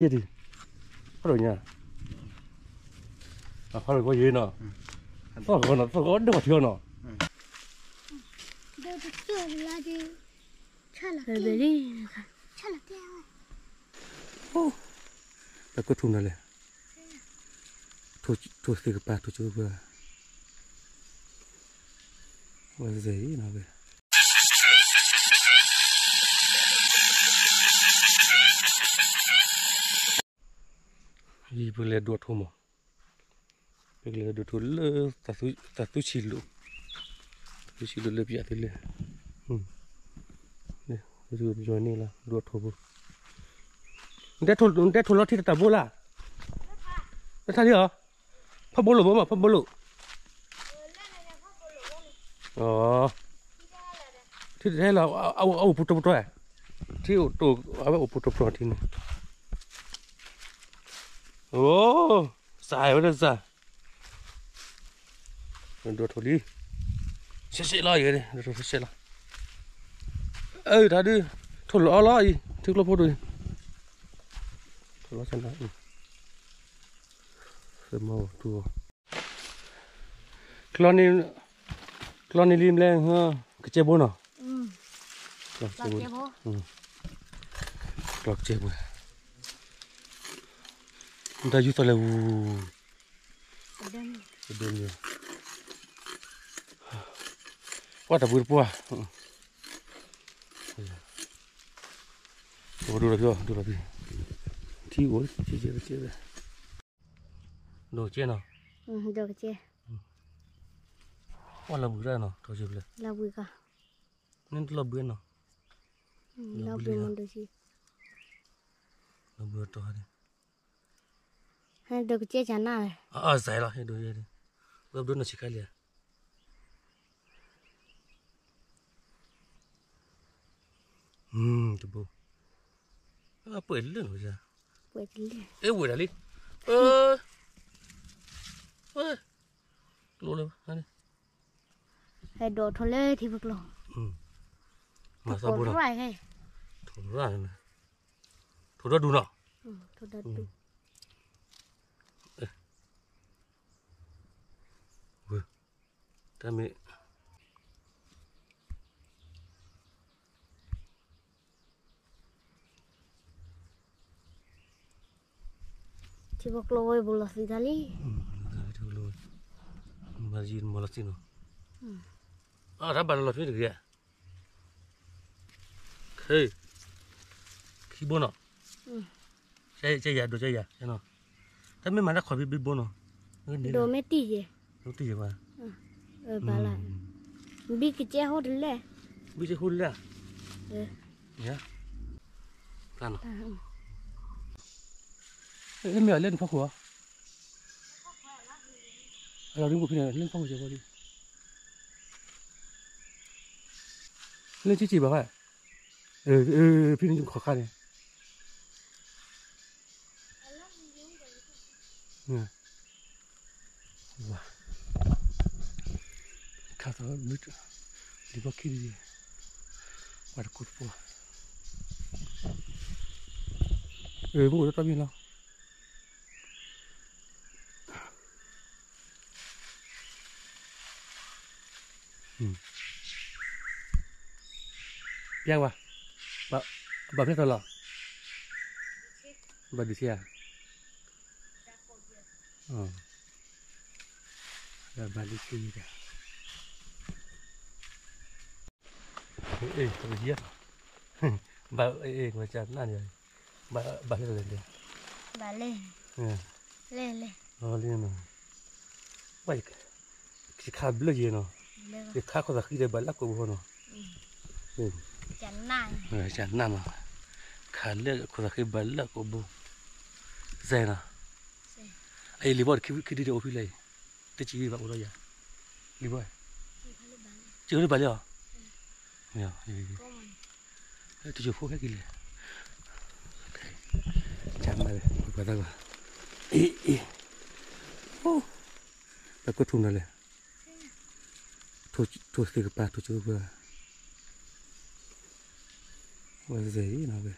ယဲဒံး, ဖးဒိၣ်ညါ, အဖးဒိၣ်ကီယဲနီၤ, သီၣ်ဂီၤနီၤ, သီၣ်ဂီၤဒိၣ်ထီနီၤ, တၢ်ကထူၣ်နၤလဲၣ်, ထူၣ်သ့ၣ်ကပၤ ထူၣ်ကပၤ, ဝဲသ့ၣ်နီၤဝဲ ယပကလဲၤဒိးထူမး, ပကလဲၤဒိးထူလၢ သးသူဆံးလိာ်, သးသူဆံးလိာ်လၢပယီၤသုလၢ, ပယီၤန့ၣ်လီၤ ဒိးထူဖိ, နတဲထူလီၤထံတတၢ်ဘိလၢ, နထါလံအီၤ, ဖးဘိလိာ်ဘိမး ဖးဘိလိာ်, ထံတဟဲလီၤ အအိၣ်ပူၤတီပတီၢ်, ထံအိၣ်တိၢ် အဝဲအိၣ်ပူၤတီပတီၢ်ထံန့ၣ်, အိ, စးဝဲဒၣ်စး ဒိးထူလံ, ဆဲးဆဲးလီၤယဲ, ဒိးထူဆဲးဆဲးလီၤ, အတၢ်ဒုး, ထူလီၤအီၤလီၤအံၤ ထံကျိဖိဒိၣ်အံၤ, ထူလီၤဆဲးလီၤ, သမီထူ, ကျီန့ၣ်လံဘျဲ, ကစဲဘိနီၤ, ကျီကစဲဘိ, တၢ်ယူၤသီၣ်လဲၣ်ဝူ, ဒိၣ်မး, ကွၢ်တၢ်ဘှံးတပှၢ်, ဒိၣ်လီၤဖံး ဒိၣ်လီၤဖံး, ထံအိၣ် ကဲဝဲ, ဒိၣ်ကဲနီၤ, ဒိၣ်ကဲ, ကွၢ်လီၤဘှံးတၢ်နီၤ ထီၣ်ကဲဖျဲၣ်, လီၤဘှံးကီး, န့ၣ်တလီၤဘှံးနီၤ, လီၤဘှံးမ့ၢ်ဒိၣ်ကဲ, လီၤဘှံးတီၤ, ဒိၣ်ကဲကနၣ်လဲၣ်, အစဲလီၤ ဟဲဒိၣ်ယဲ, ဝဲဘျီနီၢ်ဆံးခါလံဧါ တဘိ, ပှဲၤလၢနီၤ, အဲဝဲဒၣ်လံ, ကျိလၢ, ဟဲဒိးထီၣ်လၢထံဖိကျိ, မၤသီဘိနီၤ, ထိၣ်ရၣ်, ထိၣ်ဒီဒူၣ်နီၤ, ထိၣ်ဒီဒူၣ် တၢ်မ့ၢ်, ထံဖိကျိဝဲဘူးလီၤသုတၢ်လံ, မၤလီၤသံနီၤ, အတၢ်ဘၣ်လီၤလီၤဖဲတဂ့ၤ, ခံဘိနီၤ, ကဲယၤဒိးကဲယၤ, တၢ်မ့ၢ်မၤတၢ်ခီၣ်ဘံဘံဘိနီၤ, ဒိးမ့ၢ်တံၢ်ယဲ, တံၢ်ယဲဘၣ်, ဘၣ်လၢ, ဘံကစဲဟိတလဲၣ်, ဘံကစဲဟိတလဲၣ်, ယၤ, တၢ်နီၤ, မ့ၢ်အီၤလၢနဖီခိၣ်ဧါ အလီၤဒ်မုၢ်ဖဲန့ၣ် လၢဖီခိၣ်ကဲဘီလံ, လၢကၠံကၠံဘၣ်ဃး, ဖဲန့ၣ်ခီၣ်ခါန့ၣ်, ဝါ, ခါသီ, လံၤဘီခံဒံး, ပှၤတကိးတပှၢ်, မ့ၢ်အိၣ်လၢတၢ်မ့ၢ်လီၤ ပျဲဝါ, ဘၣ်ဖျဲၣ်ထီၣ်လီၤ, ဘၣ်ဒုးဆံဧါ, ဘၣ်ဒုးဆံဒီး, ဘၣ်, ဘၣ်လၢ, ဘၣ်လၢ, လၢ, လၢ, ယခးဘျၢယဲနီၤ, ယခးခိၣ်သးဃံဒီးဘၣ်လၢကိာ်ဘိနီၤ, ကနၣ်နီၤ, ခးလၢခိၣ်သးဃံဘၣ်လၢကိာ်ဘိ, စဲနီၤ, အအံၤလံၤဘီတခံဒုဒီးအိၣ်ဖဲလဲၣ်အံၤ, တစံးဘၣ်အိၣ်ဒီးယၤ, လံၤဘီ, စံးအိၣ်လၢဘၣ်လံအီၤ, တယိၤဖိဟဲက့ၤလဲၣ်, ကမၤလဲၣ် ပှၤသးဘၣ်, အ့ အ့ တၢ်ကထူၣ်နၤလဲၣ်, ထိၣ်သ့ၣ်ကပၤ ထိၣ်ကပၤ, ဝဲသ့ၣ်နီၤဝဲ,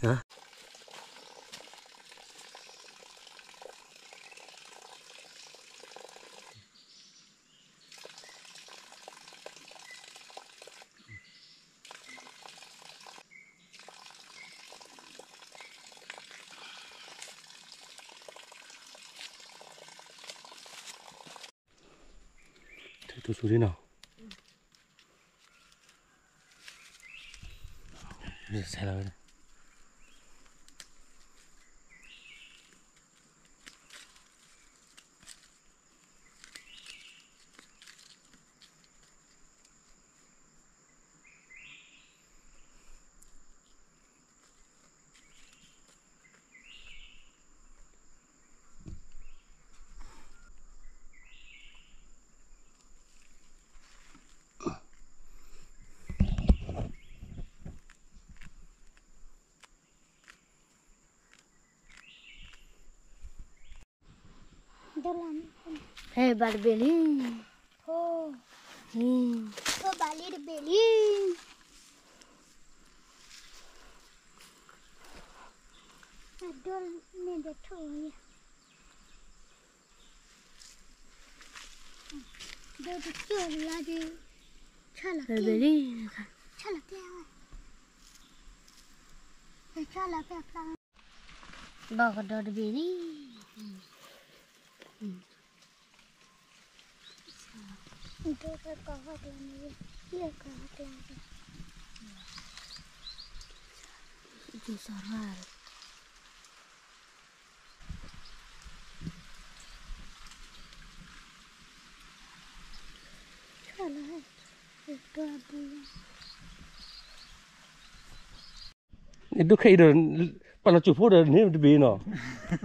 ဟါ ထူဆူဒ်နီၤ, ဆဲးလီၤဝဲန့ၣ် ဟဲဘၣ်တဘ့ၣ်လံ, ဘၣ်လံတဘ့ၣ်လံ, အဒိၣ်န့ၣ်ဒီးထိၣ်ဝဲ, ဒိၣ်တကၠိၢ်လီၤဒီး, ဆၣ်လီၤက့ၤ, ဆၣ်လီၤက့ၤဝဲ, ဆၣ်လီၤက့ၤဖျါ, ဘၣ်ကဒီးတဘ့ၣ်လံ, ဒိၣ်ကီၢ်ဟီၣ်ကျါန့ၣ်, ယဲၢ်ကီၢ်ဟီၣ်ကျါ, ဒိၣ်စၢ်ရၣ် ဒိၣ်ခဲအံၤဒီး, ပာ်လီၤစိၣ်ဖိဒီးန့ၣ်တဘ့ၣ်နီၤ,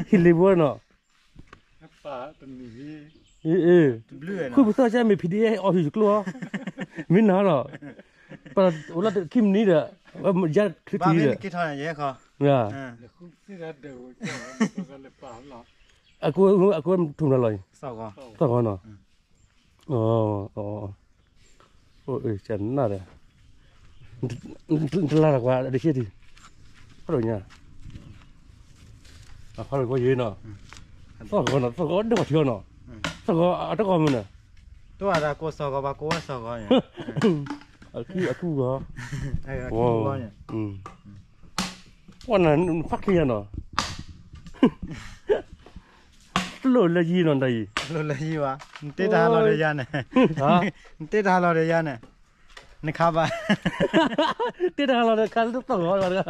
ဟံးလ့ဘိနီၤ, ဃုပသီၣ်ကၢ်မ့ၢ် PDF အီၣ်ဟံၣ်ကျိအီၤ, မ့ၢ်နီၤဒီး, ပာ်လီၤအိၣ်လၢခံမံၤနံၤဒီး, ယါချ့တံၤဒီး, အကဝဲထူၣ်နၤလီၤအံၤ, သီၣ်ဂီၤနီၤ, အိၣ်ကနၣ်ဒီး, တလါတကွၢ်တဆံးတံၤ, ဖးဒိၣ်ညါ, ဖးဒိၣ်ကွၢ်ယဲနီၤ, သီၣ်ဂီၤနီၤ, သီၣ်ဂီၤဒိၣ်ထီၣ်ထံအီၤနီၤ, သီၣ်ဂီၤအတဂီၤမုၢ်နီၤ, တဝဲဒၣ်ကိးသီၣ်ဂီၤဘၣ်ကိးဝဲသီၣ်ဂီၤန့ၣ်, အကူအီၤ, ဝဲနဖးချံယါနီၤ တလိၣ်လၢယံၤနီၤတၢ်အံၤ, တလိၣ်လၢယံၤဘၣ်, နတ့တၢ်ဟးလီၤဒီးယါန့ၣ်, နတ့တၢ်ဟးလီၤဒီးယါန့ၣ်, နခါဘၣ်, တ့တၢ်ဟးလီၤဒီးခါလၢတသီၣ်ဂီၤလီၤ,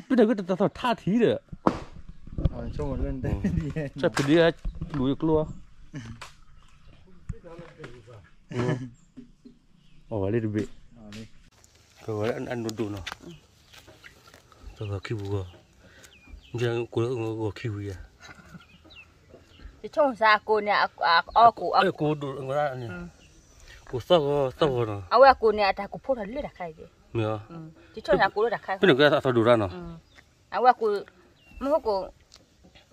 ပတၢ်ကတၢ်သီၣ်ထါထံဒီး, ဖံးဒံးအလူၤယကျိ, အဝဲလၢတဘ့ၣ်, ကဝဲအနိဒိၣ်နီၤ, သီၣ်ဂီၤခံပူၤဂီၤ, ယကိးဂီၤခံပူၤယါ, ယဆိကမိၣ်စ့ၢ်အကိးန့ၣ်, အကိးဒိၣ်န့ၣ်, ကိးသီၣ်ဂီၤသီၣ်ဂီၤနီၤ, အဝဲအကိးန့ၣ်အတၢ်ကိးဖိထီၣ်လၢတၢ်ခါအံၤ, မ့ၢ်, ယဆိကမိၣ်စ့ၢ်အကိးလၢတၢ်ခါ, ပနကအသီၣ်ဒိၣ်ရၣ်နီၤ, အဝဲအကိး, မ့ၢ်ဟိကိး,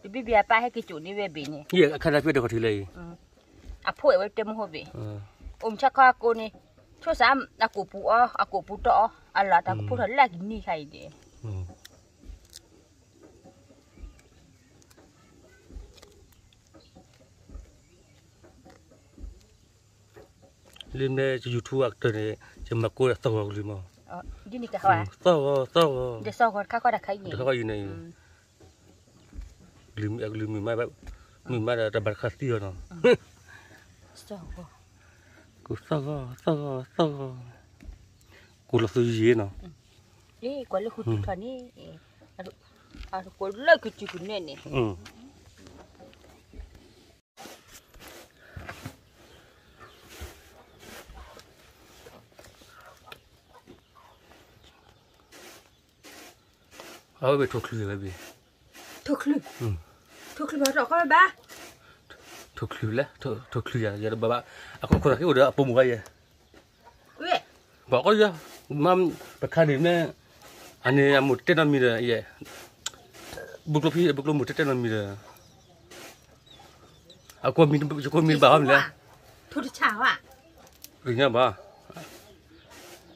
တဘံၣ်ဘံၣ်အပၢ်ဟဲက့ၤကိးန့ၢ်ဝဲဘ့ၣ်န့ၣ်, အခါဒၣ်ဖဲတခီထံးလၢအံၤ, အဖိအဝဲတဲမ့ၢ်ဟိဘ့ၣ်, အိၣ်မူဆါခီအကိးန့ၣ်, ဆိကမိၣ်စ့ၢ်အကိးပူၤအီၤ, အကိးပူၤတီအီၤ, အလီၤတၢ်ကိးဖိထီၣ်လၢအကနံၣ်ခါအံၤန့ၣ် လၢမဲ YouTube အကတၢၢ်န့ၣ်, ယမၤကိးဒီးသီၣ်ဂီၤကလုၢ်မး, သီၣ်ဂီၤသီၣ်ဂီၤ, တခါခီတခါအံၤန့ၣ်, ကလုၢ်မုာ်မး, မုာ်မးဒီးတၢ်ဘၣ်တခါသံအီၤနီၤ, ကိးသီၣ်ဂီၤသီၣ်ဂီၤသီၣ်ဂီၤ, ကိးလီၤသုယံၤနီၤ, ကွၢ်လၢဃုထံထီၣ်န့ၣ်, ကိးလၢကစုကနဲၣ်န့ၣ် အဝဲဘၣ်ထိၣ်ချုးဝဲဘၣ်, ထိၣ်ချုး, ထိၣ်ချုးဘၣ်ထီၣ်ခီဘၣ်, ထိၣ်ချုးလဲၣ်, ထိၣ်ချုးယၤ ယၤတဘၣ်ဘၣ်, အခိၣ်ခိၣ်သးက့အိၣ်ဒီးအပိာ်မုၣ်ဂၤယဲ, ဘၣ်ကီယၤ, မ့ၢ်ပခါန့ၣ်မ့ၢ်, အန့ၣ်အမိၢ်တတဲနီတမံၤဒီးယဲ, ဘုကျိဖံဘုကျိမိၢ်တတဲနီတမံၤဒီး အကိးမံၤ, ယကိးမံၤတဘၣ်ဟီမ့ၢ်လဲၣ်, ထိၣ်တဆၣ်ဝဲ, ဂ့ၤညါဘၣ်,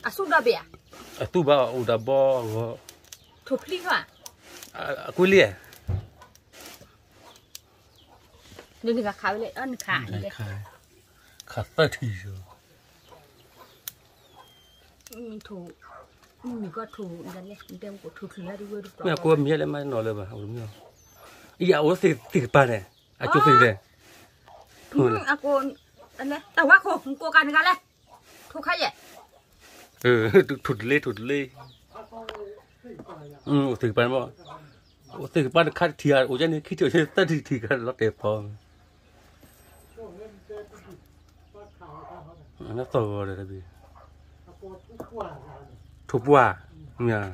အဆူၣ်ဒီဘ့ၣ်ဧါ, အသူၣ်ဘၣ်အိၣ်တၢ်ဘီအဂီၢ်, ထိၣ်ဖျံးဧါ, အကွံလံ, နခးခးဝဲလဲၣ်, နခး, ခးသၢထံၣ်, မ့ၢ်အကိးမံၤဟဲလၢမၤနီၤလၢၤဘၣ်, အိၣ်တမံၤ, အယၤအိၣ်သ့ၣ်ကပၤန့ၣ်, အကၠိသ့ၣ်န့ၣ်, အကိး, တၢ်ဝါခိၣ် နကိးကၤနဂၤလဲၣ်, ထိၣ်ခါယဲၢ်, ထိၣ်တလ့ ထိၣ်တလ့, အိၣ်သ့ၣ်ကပၤန့ၣ်, အိၣ်သ့ၣ်ကပၤတခါတထံၣ်ဧါ, အိၣ်ယဲန့ၣ် ခံထံၣ်အိၣ်ယဲန့ၣ် သၢထံၣ်တထံၣ်ကလီၤတဲာ်ဖီ, သီၣ်ဂီၤဒီးတဘ့ၣ်, ထိၣ်ပှၢ်, မ့ၢ်,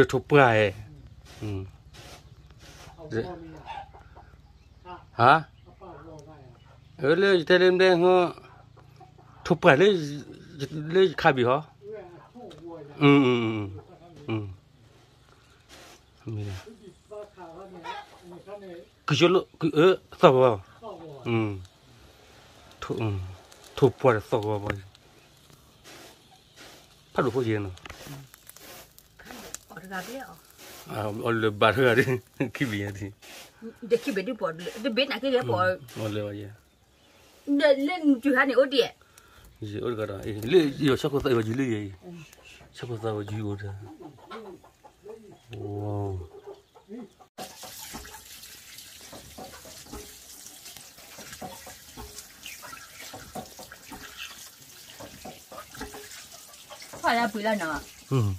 ထိၣ်ပှၢ်ဧဲ, ဟါ, လၢယတဲလၢဘျဲၣ်ဟီ, ထိၣ်ပှၢ်လၢ, လၢယခးဘံၣ်ဟီ, မ့ၢ်, ကယိလၢ, သီၣ်ဂီၤ, ထိၣ်ပှၢ်ဒီးသီၣ်ဂီၤဘၣ်, ဖးဒိၣ်ဖိယဲၢ်နီၤ, အီၣ်လၢဘၣ်တဂၤဒ်, ခံဘ့ၣ်ညါဒ်, တဘ့ၣ်နၤက့ၤပီၣ်, အီၣ်လၢဘၣ်ယဲၢ်, လၢနတုၤဟါန့ၣ်အိၣ်ဒံး, ယအိၣ်တဂၤဒီး, လၢယဆၢခိၣ်သးဝဲယုၢ်လၢယဲၢ်, ဆၢခိၣ်သးဝဲယုၢ်အိၣ်ဒီး, ဖးလၢပှ့ၤလီၤနီၤ,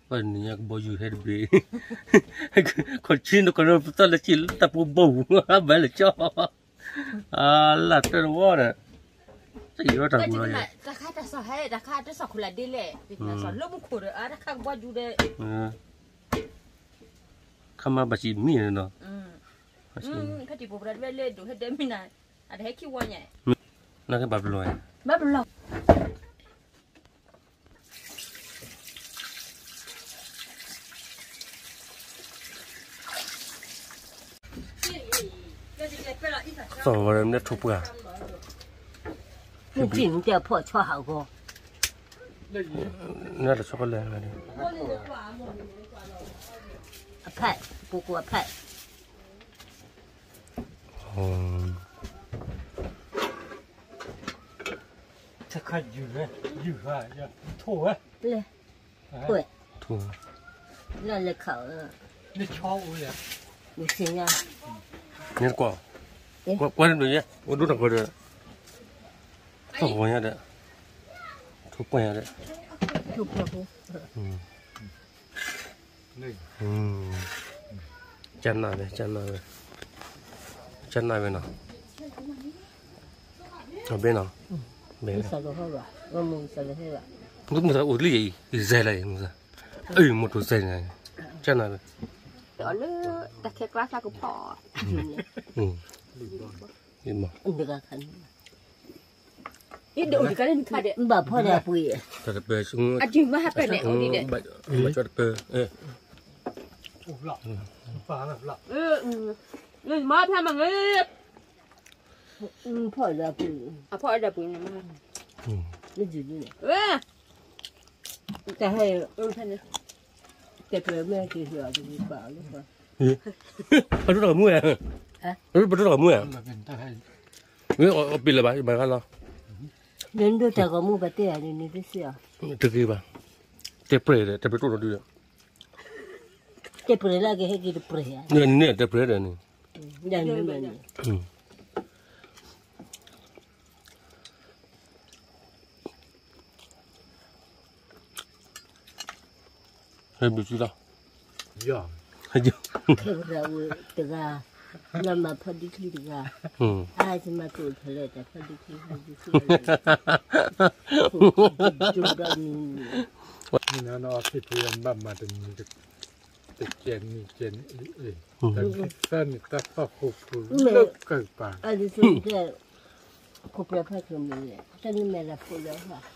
နံၤညါကဘီယူၤဟဲတဘ့ၣ်, ခီၣ်ဆံနကီၢ်ပသီၣ်လၢစံၣ်လၢတၢ်ပူၤဘီၣ်, ဘၣ်လၢကၠီ, အလၢတၢ်တဝီဒီး, တၢ်အံၤတၢ်ပူၤလီၤ, တၢ်ခါတၢ်စီၤဟဲ တၢ်ခါတၢ်စီၤခိၣ်လၢဒ်လဲၣ်, လၢမူခိၣ်ဒီး တၢ်ခါကဘီယူၤဒီး, ခါမၤဘၣ်စံးမံၤန့ၣ်နီၤ, ဖဲတံၤပူၤပြၢတဝဲလၢဒိၣ်ဟဲဒဲးမံၤနၤ, အတဟဲခံဝီညါ, နကဘၣ်ပလီၢ်, ဘၣ်ပလီၢ် သီၣ်ဝဲမ့ၢ်ထိၣ်ပှၢ်, မ့ၢ်ထံၣ်နတဲဖီၣ်ဆီဟးဂီၤ, နတဆီကလဲၣ်, အဖး, ပူၤကိးအဖး လဲၤ, ထိၣ်ဝဲ, လၢလဲၤခး, နကွၢ်, ကွၢ်, ကွၢ်န့ၣ်ဒိးယဲ, အိၣ်ဒိၣ်တၢ်ကီဒီး, ထိၣ်ဝဲညါဒီး, ထိၣ်ပှၢ်ညါဒီး, ထိၣ်ပှၢ်ဖိ ကနၣ်ဝဲ, ကနၣ်ဝဲ, ကနၣ်ဝဲနီၤ, အဘ့ၣ်နီၤ, ဘ့ၣ်, မုၢ်စၢ်လီၤဟဲဘၣ်, မုၢ်စၢ်လီၤဟဲဘၣ်, မုၢ်သးအိၣ်လံအံၤ ယဇဲလၢအံၤ မုၢ်သး, အၢ မီၢ်တိၢ်စဲန့ၣ်, ကနၣ်လၢ, ဒီးလၢတၢ်ခဲကျါသးကဖီၣ်, တဂၤခါန့ၣ်, ဘၣ်ဖီၣ်ဒီးပှ့ၤ, တပၢၢ်, အဒုးမၤဟးပၢၢ်န့ၣ်, အိၣ်ဒံးဒဲး, ဘၣ်ကၠီတပၢၢ်, မၤဖဲမၤငဲ, ဖီၣ်ဒီးပှ့ၤ, အဖီၣ်ဒီးပှ့ၤန့ၣ်, တဟဲ, ဖဲန့ၣ်, တဲပၢၢ်မ့ၢ်က့ၤဟံးအီၤတဂ့ၤပာ်အီၤလၢပှၤ, ပတတၢ်မူဧါ, ပတတၢ်မူဧါ, မ့ၢ်အီၤပ့ၤလၢၤဘၣ် ယဘၣ်ဂၤလီၤ, နဒိၣ်တၢ်ဂီၤမူပတဲယၤန့ၣ် နတစ့ၢ်အီၤ, တဂ့ၤဘၣ်, တဲပှဲၤဒီး တဲပှဲၤတိၢ်နီၢ်ဒုဒီး, တဲပှဲၤလၢကဟဲက့ၤတပှဲၤဧါ, နတဲပှဲၤဒီးန့ၣ်, ယၤန့ၣ်န့ၣ် ဟဲဘျုးစုလီၤ, ခဲကရၢဝဲတဂၤ, လၢမၤဖီၣ်ဒံချံတဂၤ, အါယမၤတိၢ်ဖဲလဲၣ်တၢ်ဖီၣ်ဒံချံ, ဒံချံ, ဒံချံ, နဖံဖံဘၣ်မၤတနံၤ, တကဲနံၤကဲနံၤအံၤ, တၢ်သၢနံၤတၢ်ဖီၣ်ခိၣ်ပူၤလၢကပၤ, အဒုး, ခိၣ်ပျၢၤဖးခိၣ်မ့ၢ်လဲၣ်, တၢ်နမဲာ်လၢဖိလၢ